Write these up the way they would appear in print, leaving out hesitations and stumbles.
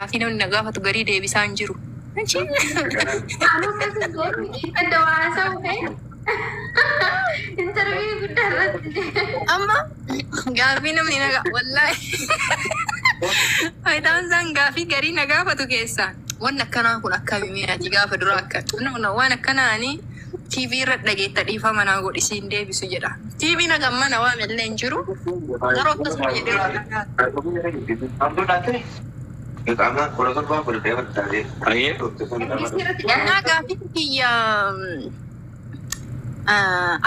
Gaafii namni na gaafatu garii deebisaa hin jiru. Anuu akkas hin godhu, adda waa haasa'u ka'e. Interview guddaa irratti. Amma gaafii namni na wallaahi faayidaan isaan gaafii garii na gaafatu keessaa wanni akkanaa kun akkamii ati gaafa dura akka no no waan akkanaani TV irra dhageetta, dhiifama naa godhi, siin deebisu jedha. TV na gammana waan illee hin jiru, garuu akkasuma jedhee waan na gaafatu. MBC irratti Naa dhiyaate. gaafiin kiyya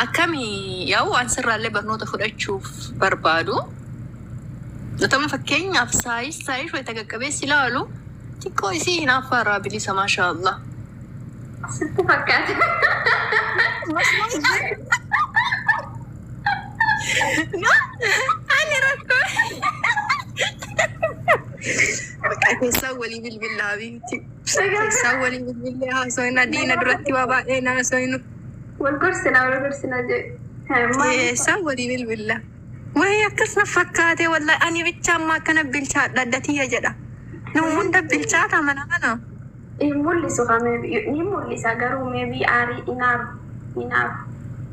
akkami yaa'u waan sirraallee barnoota fudhachuuf barbaadu. Natama fakkeenyaaf saayis saayis wayita qaqqabeessi ilaalu xiqqoo isii hinaaffaa irraa bilisa, maashaa Allah. Sitti fakkaata. Ani rakkoo. Bakka keessaa walii bilbillaa biifti. Keessaa walii bilbillee haasofna, diina duratti waa baay'ee haasofnu. Wal gorsina, wal gorsina jedhe. Keessaa walii bilbilla. Wayii akkas na fakkaate, wallahi ani bicha amma akkana bilchaadha addatiyya jedha. Nama hunda bilchaata mana kana. Hin mul'isu haa, maybe ni mul'isa, garuu maybe aarii hinaaru hinaaru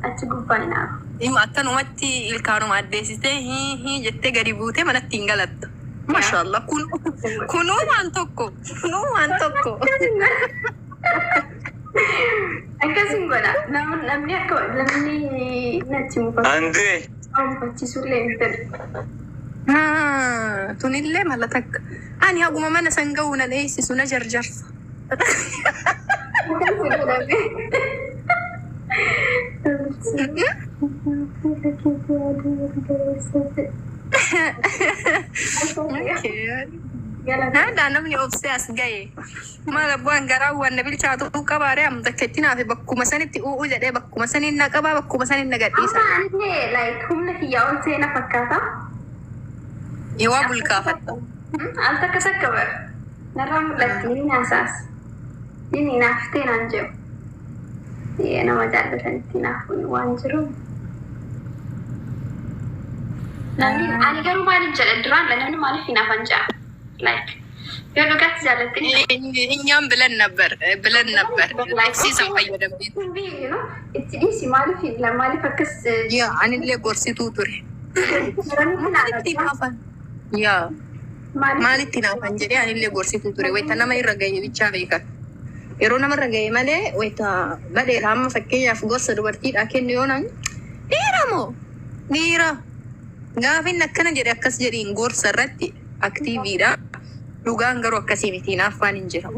achi gubbaa hinaaru. Ima akkanumatti ilkaanuma addeessitee hii hii jettee gadi buutee manatti hin galattu. Maashaallah, kun kunuu waan tokko, kunuu waan tokko. Akkasin godha. Namni akka namni natti mufatu Andee. mufachiisullee hin fedhu. Ah, tunillee mala takka. Ani haguma mana san ga'uu na dheessisu, na jarjarsa. Akkas godhame. Okay. Naadhaa namni obsee as ga'e. Maal abbaan garaa waan na bilchaatu qabaaree amma takka itti naafe bakkuma sanitti u'uu jedhee bakkuma saniin na qabaa, bakkuma saniin na gadhiisa. Amma anillee like humna kiyyaa ol ta'e na fakkaata. Yoo bulkaafatta. Al takka takka bara. Narraa mul'atti ni naasaas. Inni naaftee naan jedhu. Nama jaallatanitti naafuun waan jiru. Namni ani garuu maaliif jedha, duraan namni maaliif hinaafan jedha. Like yoo dhugaatti jaallatte እኛም ብለን ነበር ብለን ነበር obsiisan fayyadamne. Itti dhiisi, maaliif maaliif akkas Yaa, anillee gorsituu ture. Maalitti hinaafan? Yaa, maalitti hinaafan jedhee anillee gorsituu ture. Wayita nama irra gahe bichaa beekan. Yeroo namarra gahe malee wayita badheera. Amma fakkeenyaaf gorsa dubartiidhaa kennu yoo naan dhiira moo dhiira gaafinni akkana jedhe akkas jedhiin gorsa irratti active dha. Dhugaan garuu akkasii miti, hinaaffaan hin jira.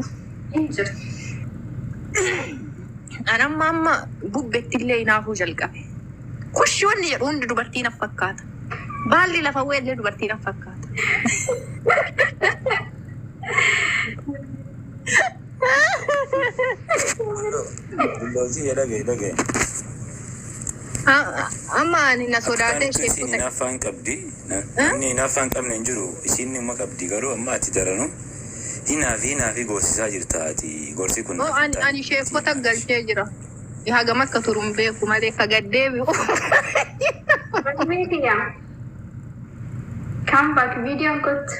Hin jirtu. An amma amma bubbetti illee hinaafuu jalqabe. Kushi wanni jedhu hundi dubartii na fakkaata. Baalli lafa bu'e dubartii na fakkaata. Bulloosii dhagaye dhagaye. Amma ani na sodaatee Akkaan isiin sheekota. hinaaffaan qabdi. Namni hinaaffaa hin qabne hin jiru. Isiin nima qabdi, garuu amma ati daranuu hinaafi hinaafi gorsisaa jirta ati, gorsi kun Oh, naaf hin ani taane. ani sheekota galchee jira. Hagam akka turu hin beeku malee ka gaddeebi'u. Media. Come back, video kottu.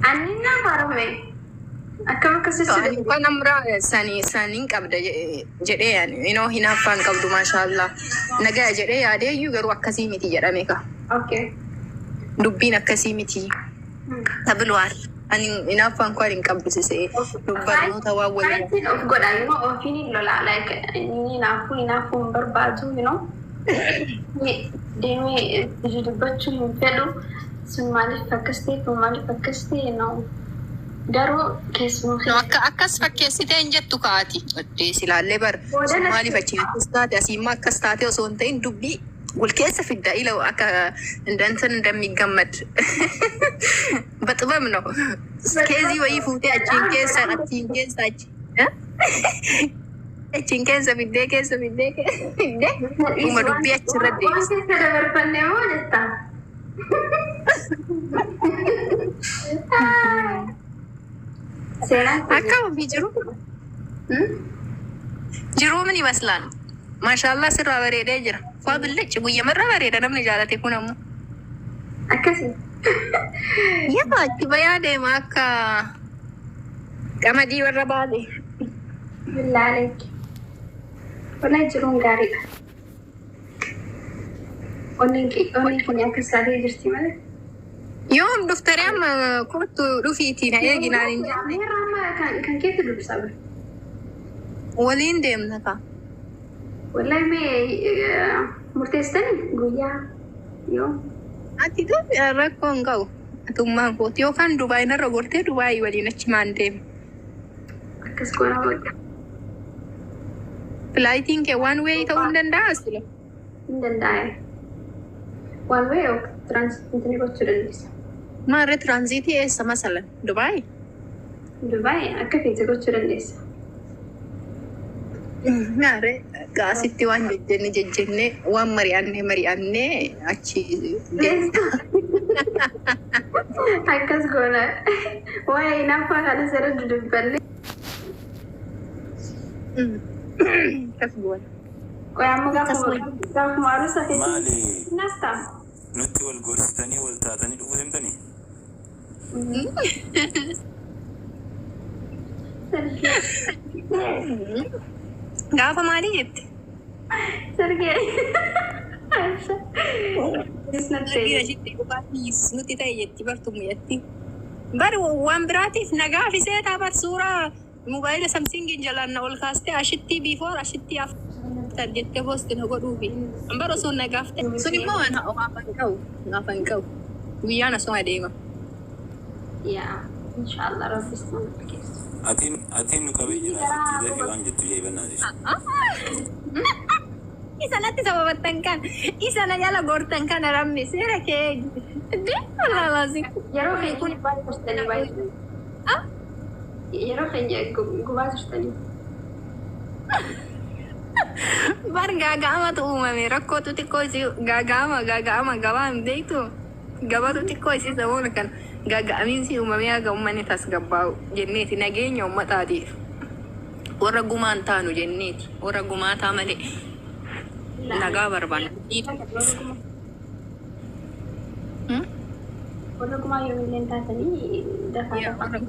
Ani na barame. Akkam akkasitti Ani kan amraa sanii saniin qabda jedhee ani inoo hinaaffaan qabdu, maashaallah, nagaya jedhee yaadeeyyuu, garuu akkasii miti jedhame ka. Dubbiin akkasii miti ተብሏል. Ani hinaaffaan koo ani hin qabdu sisee barnoota waan waliin. Fighting of godha, ofiin hin lola, like inni hinaafuu hinaafuu hin barbaadu, deemee itti dubbachuu hin fedhu, sun maaliif akkas ta'e, kun maaliif akkas ta'e, garuu keessumaa No, akka akkas fakkeessitee hin jettu kaati. Oddee silaallee bar sun maaliif achi akkas taate, asii immoo akkas taate osoo hin ta'in dubbii wal keessa fidda ila akka እንደ እንደሚገመድ በጥበብ ነው። Case wayii fuutee achiin keessa achiin keessa achi achiin keessa fiddee keessa fiddee keessa fiddee dhuma dubbii achirra Waan deebisa. Keessa dabarfanne moo jetta? Seenaan Akka ofii jiru jiruu min ይመስላል. Maashaallah, sirraa bareedee jira. Waa billachi guyyamarra bareeda namni jaalate kun ammoo. Akkasii. Yaa itti bayaa deema akka qamadii warra baale. Billaalee. Wallahi jiruun gaariidha. Onneen keenya akkas taatee jirti malee. Yoom dhuftaree amma kottu dhufiitii na eeginaan hin jenne. Meerra amma kan keetti dubbisa bara. Waliin deemna ka. Wallahi mee murteessitanii guyyaa yoo Ati rakkoo hin qabu. Atummaan kooti yookaan Dubaay narra gortee Dubaay waliin achi maan deema. Akkas goona bakka. Flightiin kee waan wayii ta'uu hin danda'a sila. Hin danda'e. Waan wayii yookiin transitii gochuu dandeessa. Maarree transitii eessa masalan Dubaay? Dubaay akka feete gochuu dandeessa. Maarree gaasitti waan jejjenne jejjenne waan mari'annee mari'annee achi deemna. Akkas goona. Waa'ee naffaa kana sirra dudubbanne. Akkas goona. Qoy amma gaafuma aruusa feete Maali nas ta'a. nutti wal gorsitanii wal taatanii dhufuu deemtanii? Sargee. Gaafa maalii jette? Sargee. Sargii ashitti dhugaatii nuti ta'e jetti bartu mu'atti. Bar waan biraatiif nagaa fi seetaa bar suuraa mobaayila Samsungiin jalaan na ol kaastee ashitti before ashitti after jettee post na godhuufi. Bar osoo nagaaf ta'e. Sun immoo waan afan qabu. Afan qabu. Guyyaan asuma deema. Yaa inshaallah rabbis nama keessa. Atiin nu qabee jira ashitti dafii waan jettu jeebannaas. Isa natti sababattan kan isa na jala gortan kana rammi seera kee eegi. Wallaahi. Yeroo keenya gubaa turtanii baay'ee. Yeroo keenya gubaa turtanii. Bar gaaga'amatu uumame rakkootu xiqqoo isii gaaga'ama gaaga'ama gabaa hin beektu gabatu xiqqoo isii saboona kan gaaga'amiinsi uumamee haga uummanni tasgabbaa'u jenneeti nageenya uummataatiif warra gumaan taanu jenneeti warra gumaataa malee nagaa barbaanna. Warra gumaa yoomillee taatanii dafaa dafaa. Warra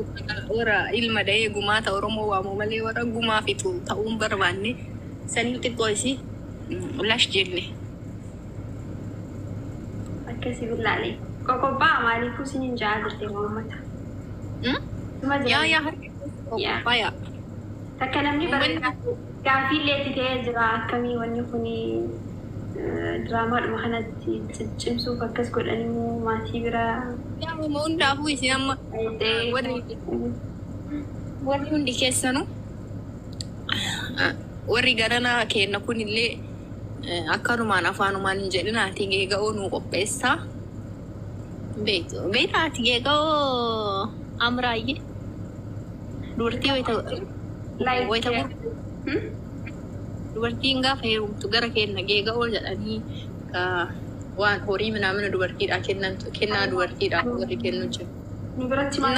warra ilma da'ee gumaata Oromoo waamu malee warra gumaa fixu ta'uun barbaanne sanii xiqqoo isii lash jenne. Akkasii billaalee. Qoqobbaa maaliifuu isiniin ja'aa jirti uummata? Yaa yaa harka qophaa'aa. Takka namni gaaffii illee itti ta'ee jira akkamii wanni kuni diraamaadhuma kanatti ciccimsuuf akkas godhanii maatii bira Yaa hundaafuu isin amma warri hundi keessanuu warri garanaa kenna kunillee akkanumaan afaanumaan hin jedhin ati geega'oo nuu qopheessaa. Beektu beektaa ati geega'oo amraayyee dubartii wayita dubartiin gaafa heerumtu gara kenna geega'oo jedhanii waan horii minaamina dubartiidhaa kennantu kennaa dubartiidhaa warri kennu jiru. Nu biratti maal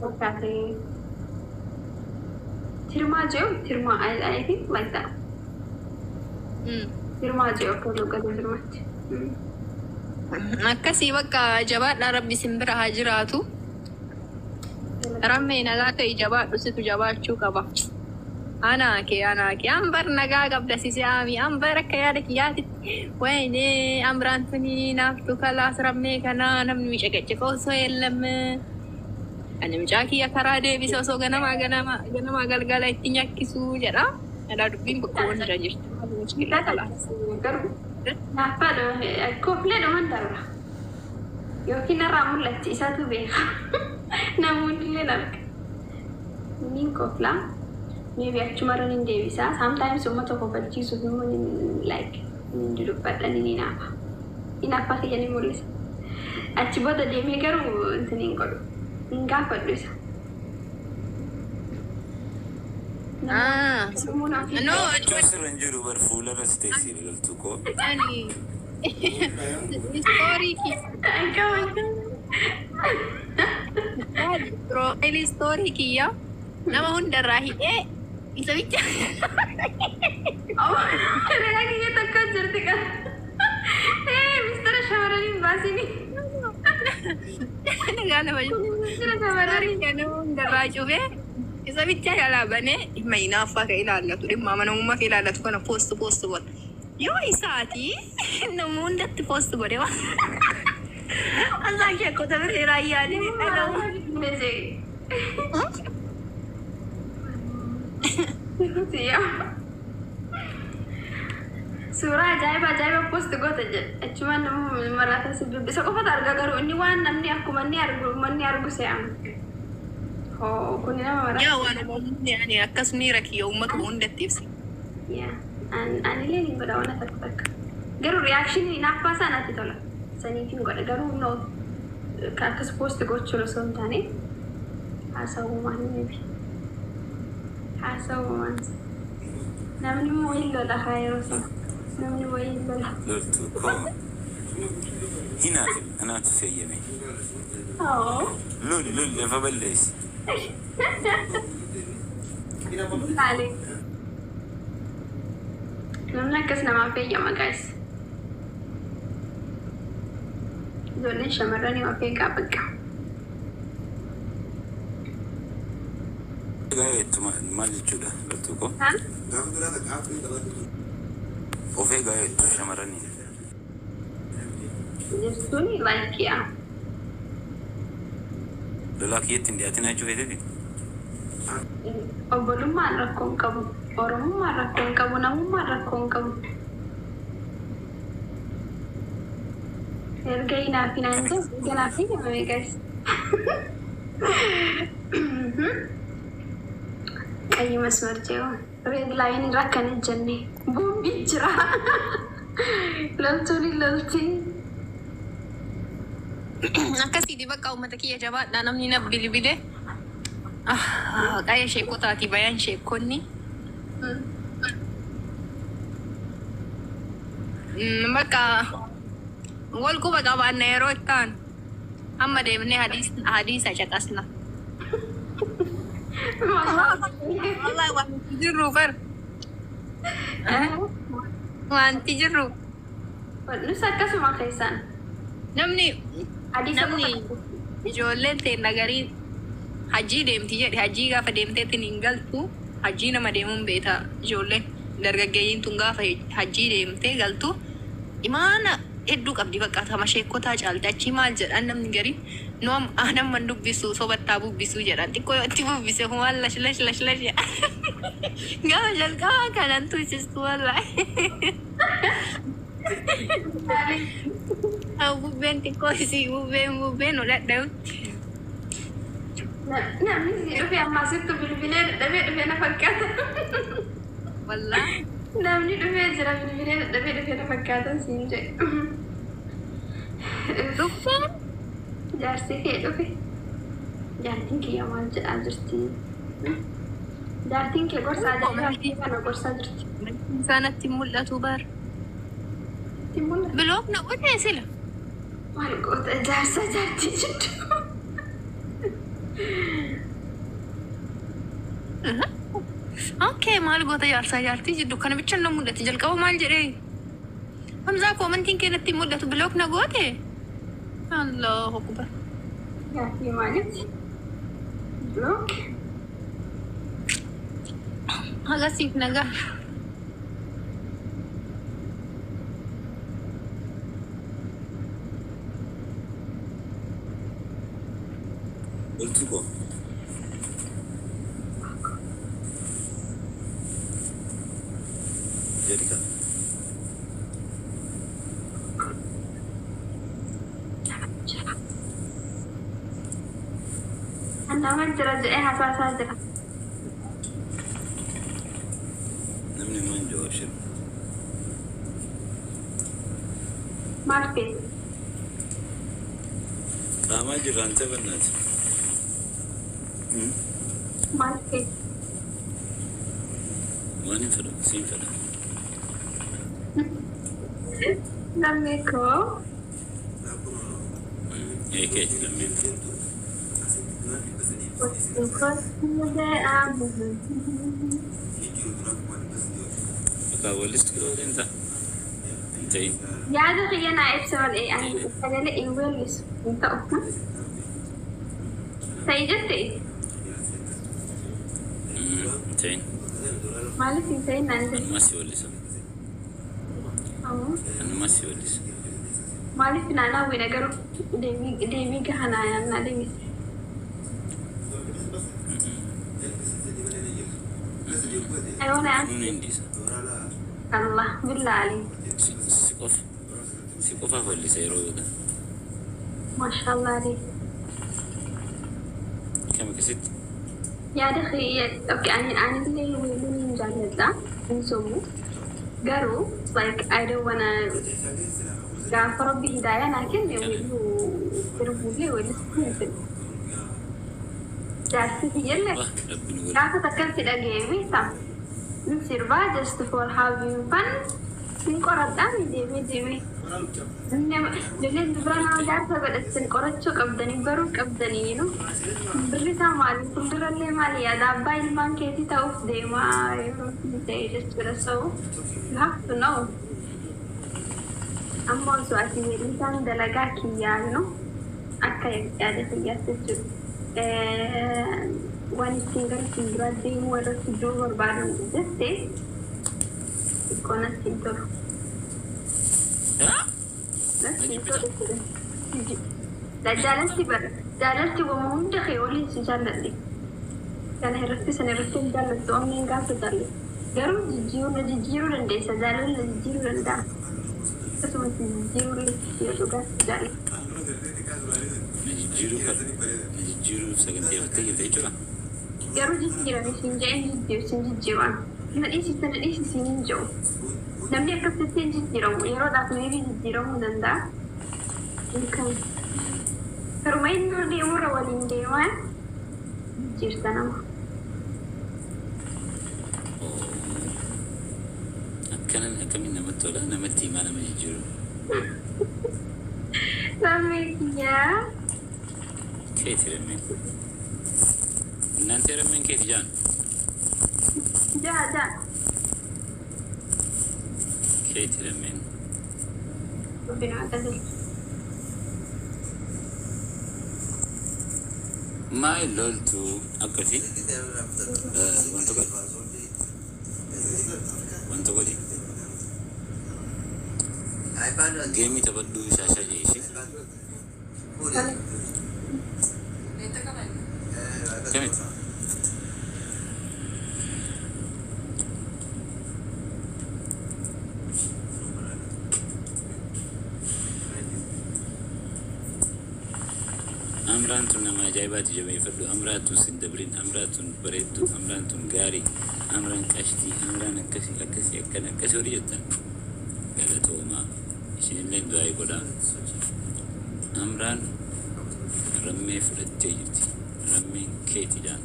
fakkaate? Tirmaa jiru tirmaa, I think like that. Tirmaa jiru akka luggatu tirmaatti. Akkasii bakka jabaadhaa rabbi simbira haa jiraatu. Rammee nagaa ta'e jabaadhu situ jabaachuu qaba. Anaa kee anaa kee an bar nagaa qabda sise aami an bar akka yaada kiyyaatitti wayne amraan tuni naaftu kalaas rammee kanaa namni miicaqaciqa osoo yeellam. Ani mucaa kiyya karaa deebise osoo ganamaa ganamaa ganamaa galgala itti nyakkisuu jedha. Jedhaa dubbiin bakka hunda jirti. Garuu naaffaadha kooflee dhuman darba. Yookiin narraa mul'atti isaatu beeka. Namoonni illee arga. Niin kooflaa. Maybe achumarra nin deebisa. Sometimes uummata kofalchiisuuf immoo nin like nin dudubbadha nin hinaafa. Hinaaffaa kiyya ni mul'isa. Achi booda deemee garuu intin hin godhu. Hin gaafadhu isa. Ah. No, Jechuun sirra hin jiru bar fuularra si teessee loltu koo. ani story kiyya profile story kiyya nama hundarraa hidhee isa bicha. Hiriyaa kiyya tokko jirti kan. Mistara shamarraniin baasini. Nagaa nama Jira shamarranii. Story nama hundarraa cufee isa bichaa jalaa banee dhimma hinaaffaa kee ilaallatu, dhimma amanamummaa kee ilaallatu kana post post godha. Yoo isaati nama hundatti post godhe waan Allah sheekota birrii raayyaan hin dhagahu. Suuraa ajaa'iba ajaa'iba post goota jedhe. Achumaan nama maraata si dubbisa qofatu arga, garuu inni waan namni akkuma inni argu manni argu se'ama. Hoo, kuni nama maraata. Yaa, waan uummanni ani akkas miira kiyya uummatuma hundatti ibsa. Yaa, anillee ni godha waan takka takka. Garuu reaction hinaaffaa isaa natti tola. Saniif hin godha, garuu no, akkas post gochuun osoo hin taane haasawumaan maybe. Haasawumaan. Namni immoo hin lola haa yeroo sana. Namni wayii hin lola. Loltuu koo, hinaafi anaatu seeyyame. Oo. Loli, loli, lafa balleessi. Maali? Namni akkas namaaf eeyyama, guys. Ijoolleen shamarranii of eegaa bakka. Egaa jettu maal jechuudha, loltuu koo? Ha? Of eegaa jettu shamarranii. Jechuun like, yaa. Lolaa kiyyatti hin dhiyaatin jechuu feeteeti? Obbolummaan rakkoo hin qabu. Oromummaan rakkoo hin qabu. Namummaan rakkoo hin qabu. Erga hinaafi naan jedhu, erga naaf eeyyamame, guys. ቀይ መስመር jedhu red line irra akkana jenne boombii jira. Loltuun hin lolti. Akkasiiti bakka, uummata kiyya, jabaadha, namni na bilbile. Qaaya sheekotaati bayaan sheekonni. Bakka wal quba qabaanna yeroo itti aanu. Amma deemnee hadiisa caqasna. Wallahi wanti jirru bar. Wanti jirru. Nus akkasuma keessaan. Namni Hadiisa namni qofa. Ijoolleen teenya garii hajii deemti jedhe, hajii gaafa deemteetti hin galtu, hajii nama deemuun beeta. Ijoolleen dargaggeeyyiin tun gaafa hajii deemtee galtu imaana hedduu qabdi, bakka tama sheekotaa caalte. Achii maal jedhan, namni garii nu nama hin dubbisu, sobattaa bubbisuu jedhan. Xiqqoo yoo itti bubbise waan lash lash lash lash jedhan. Gaafa jalqabaa kanan tuusistu, wallaahi. Bubbeen xiqqoo isii bubbeen uladha'utti. Namni si dhufe ammaa sittu bilbilee dadhabee dhufe na fakkaata. Wallaahi. Namni dhufee jira, bilbilee dadhabee dhufe na fakkaata siin jedhe. Dhuffeen. Jaarsi kee dhufe. Jaartiin kiyya maal jedhaa jirti? Jaartiin kee gorsaa ajaa'ibaa kana gorsaa jirti. Isaanatti mul'atu bar. Itti mul'ata. Block na godhee sila. Maal goota jaarsa jaartii jidduu? Okay, maal goota jaarsaa jaartii jidduu kana bicha na mul'ate jalqaba maal jedhee? Hamzaa, commentiin kee natti mul'atu, block na goote? Allahu akbar. Gaaffii maaliiti? Block? Agasiif nagaa. Loltuu koo. Jedhi kaa. Jira. Nama jira jedhee hasaasaa jira. Namni maan jiru abshir. Maal feete? Qaamaa jirraan taphannaati. Maal feete? Waan hin fedhu, siin fedha. Namni koo. Ee, keeti lammeen. Kottu jedhamu. Bakka wallistu yoo deemta. Hin Ta'in. Yaada kiyya naa ibsa malee ani sagalee hin weellisu hin ta'u. Ta'i jette. Ta'in. Maaliif hin ta'in naan jette? Anumas si wallisa. Ammoo Anumas si wallisa. maaliif naan hawwina garuu deebii gahaa naa deebise. I wanna ask Anuun hin dhiisa. Allah billahi. Si qofa. Si qofaaf wallisa yeroo godhan. Mashallah alayk. Kam akkasitti? Yaada kiyya, okay, ani anillee weelluu hin jaalladha, hin sobu. Garuu like I don't wanna, gaafa Rabbi hidaayaa naa kenne weelluu sirbuullee weellisuu hin fedhu. Jaarsi kiyyallee Wah, Rabbi nu godhe. gaafa takkan si dhaga'e beektaa? Hin sirbaa just for having fun. Hin qoradhaa deemee deemee. Nama ijoolleen dubara nama jaarsa godhatten qorachuu qabdanii, baruu qabdanii nu. Birri isaa maali? Fuuldurallee maali? Yaada abbaa ilmaan keetii ta'uuf deemaa yeroo inni ta'e jechuudha. So you have to know. Amma osoo ati weellisaan dalagaa kiyyaa no akka yaada kiyyaatti jechuudha. Waan ittiin gara fuulduraa deemuu irratti iddoo barbaadu jette xiqqoo natti hin tolu. Natti hin tolu jechuudha. Jaalalti bara jaalalti wama hunda kee waliin si jaalladhe. Kana irratti sana irratti hin jaallattu, onneen gaafa jaallattu. Garuu jijjiiruu na jijjiiruu dandeessa, jaalalli na jijjiiruu danda'a. Akkasumas jijjiiruu yoo dhugaatti jaalladha. Na jijjiiruu kan na jijjiiruu saganteeffattee jirta jechuudha. Garuu jijjiirame siin jedheen jijjiiru siin jijjiiru. Na dhiisiste, na dhiisisi hin jedhu. Namni akkasitti hin jijjiiramu, yeroodhaaf maybe jijjiiramuu danda'a. Kan karuma inni deemurra waliin deemaa jijjiirta nama. Akkanan akkamiin namatti tola, namatti himaa nama jijjiiru. Lammii kiyyaa. Keeti rammeen. Innaan rammeen keeti jaan. Jaa jaa. Keeti rammeen. Rabbi nama qajeelchu. Maal loltu akkasii wanta godhi. Wanta godhi. Geemii taphadhuu shaashaa jeeshi. Kamitti? Amraan tun nama ajaa'ibaati, jabeeffadhu. Amraan tun sin dabrin. Amraan tun bareeddu. Amraan tun gaarii. Amraan qashtii. Amraan akkasii akkasii akkana akkasii horii jettan. Galatoomaa. Isinillee du'aa godhaa. Amraan rammee fudhattee jirti. Rammeen keeti jaan.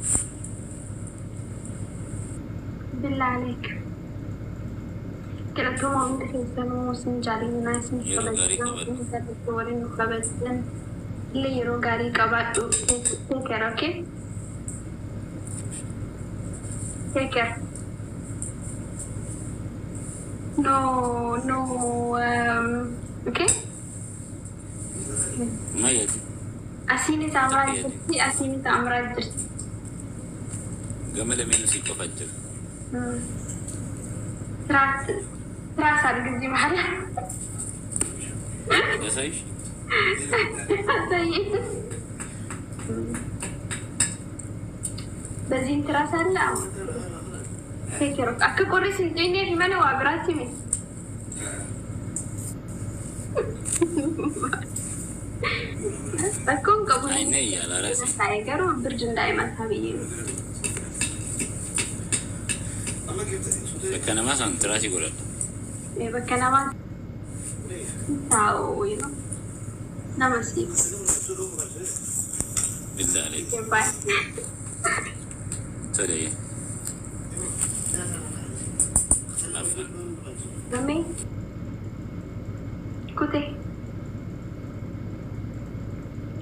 Billah aleek. Galatooma hunda keessanuu, isin jaalannaa, isin Yeroo gaarii kabajnaa, qabaadhu. isin jaallattu waliin nu kabajjan. Illee yeroo gaarii qabaadhu. Take care, okay? Take care. No, no, okay? Maal yaadi? Asiinis Amraa jirti, asiinis Amraa jirti. Gama lameenuu si qofa jira. ትራስ ትራስ አድርግ እዚህ መሀል። ያሳይሽ? አሳየኝ። በዚህም ትራስ አለ። አዎ። Take care. Akka qorri sin ciniineef malee waa biraatti miti. Rakkoon qabu. Ayne yaala raasi. Garuu ብርድ እንዳይመታ ብዬ ነው። Bakka namaa san tiraasii godhadha. Bakka namaa taa'u ነው, nama siif. Billaa aleek. Bye. Tole. Afaan. Gammee kute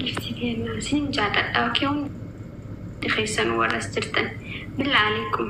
giftii kennaa sin jaalladha. Okay, hundi keessan warras jirtan, billaa aleekum.